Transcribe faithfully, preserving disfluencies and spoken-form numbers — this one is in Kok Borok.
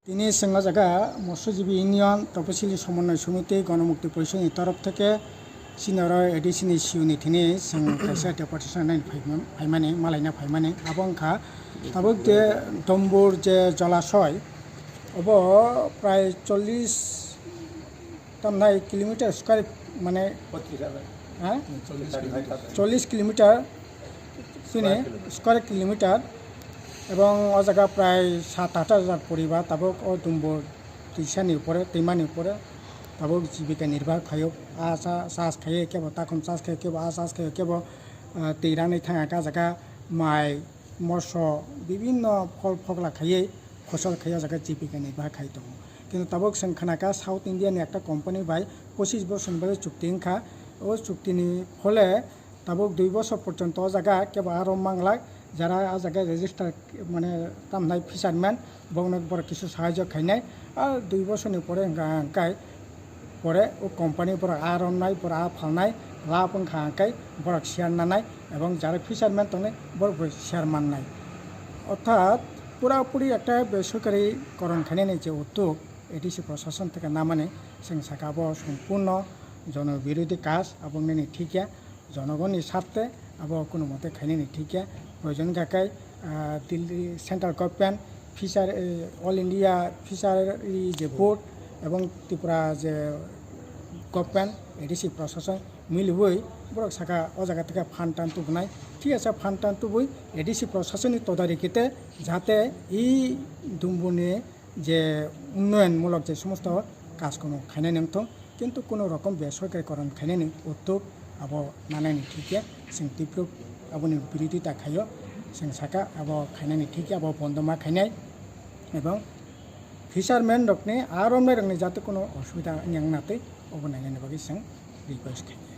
Tini chwng o jaga Motsojibwi Union Toposili Somonnoy Somiti Gonomukti Porishoni torof theke chini oro A D C ni C E O ni thini chwng kaisa deputation nai phaima-, phaimani, malaina phaimani. Abo wngkha tabuk je Dombur je jolasoy, obo prai chollish tamnai kilometer square, mane, ha? Chollish kilometer chini square kilometer, ebong o jaga prai sat aat hajar poribar tabuk o Dombur twisani upore, twimani upore tabuk jibika nirbah khaio. A cha-, chas khaio, kebo takhum chas khaio, kebo a chas khaio, kebo, ah, twi rani thangkha, jaga mai, moso, bibinno phol phokla khaiwi, khosol khaiwi o jaga jibika nirbah khai tongo. Kintu tabuk chwng khnakha South India ni ekta company bai pochish bochorni bagwi chukti wngkha. O chuktini phole tabuk dui bochor porjonto o jaga kebo aro manglak, jara a jaga register, mane, tamnai fisherman, bokno borok kisu sahajyo khainai. Ar dui bochorni pore hwnkha hwnkhe pore o company borok aa romnai, borok aa phalnai, lab wngkha hwnkhe borok share nanai, ebong jara fisherman tongnai borok bo share mannai. Orthat pura puri ekta besorkari koron khainani je uddog A D C prosason theke namani, chwng sakha abo sompurno jono birodhi kaj, abo wngnani thik ya. Jonogonni sarthe abo kono mote khainani thik ya. Proyojon wngkha khe, ah, Delhi central government, fisher, eh, All India Fishery je board ebong Tripura je government, A D C prosason miliwi borok sakha o jaga theke phan tan tubunai. Thik ase, phan tan tubui A D C prosasonni todarikite jate i Dombuni je unnoyonmulok je somosto kaj kono khainani wngthung, kintu kono rokom besorkari koron khainani uddog abo nanani thik ya, chwng tibro aboni birodhita khaio, chwng sakha abo khainani thik ya, abo bondo ma khainai, ebong fisherman rokni aa romnai rokni jate kono osubida wngya wngna twi obo nainani bagwi chwng request khainai.